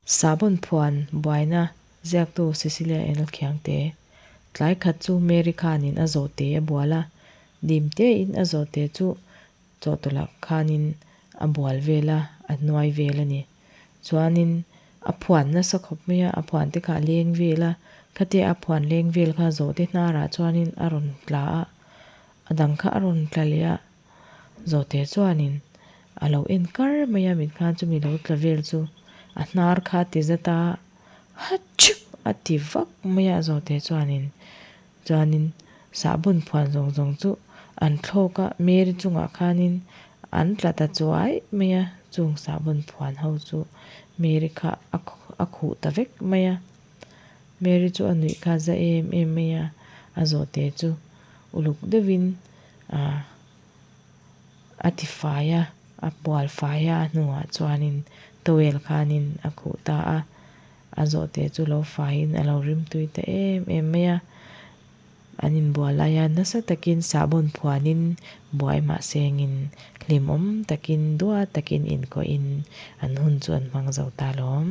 Sahbawn phuan buaina ziaktu Cecilia Enlkhiangte. Tlai khat chu Mary khanin a zawhte a bual a, dim tein a zawhte chu chawhtawlh ah khanin a bual vel a, a nuai vel a ni. Chuanin a phuan nasa khawp mai a, a phuan te kha a leng vel a, khatia a phuan leng vel kha zawhte hnarah chuanin a rawn tla a, a dang kha a rawn tla leh a, zawhte chuanin a lo en kar mai a, mit khan chumi lo tla vel chu a hnar kha a ti zat a, Hachhip! a ti vak mai a zawhte chuanin chuanin sahbawn phuan zawng zawng chu an thlawk a, Mary chungah khanin an tla ta chuai mai a, chung sahbawn phuan ho chu Mary kha a khuh ta vek mai a, Mary chu a nuih kha za em em mai a, a zawhte chu uluk deuhin ah a ti fai a, a bual fai a, a hnuah chuanin towel khanin a khuh ta a, a zawhte chu lo faiin a lo rimtui ta em em mai a, an inbual laia nasa takin sahbawn phuanin buai mahsengin hlimawm takin duat takin inkuahin an hun chu an hmang zo ta alawm.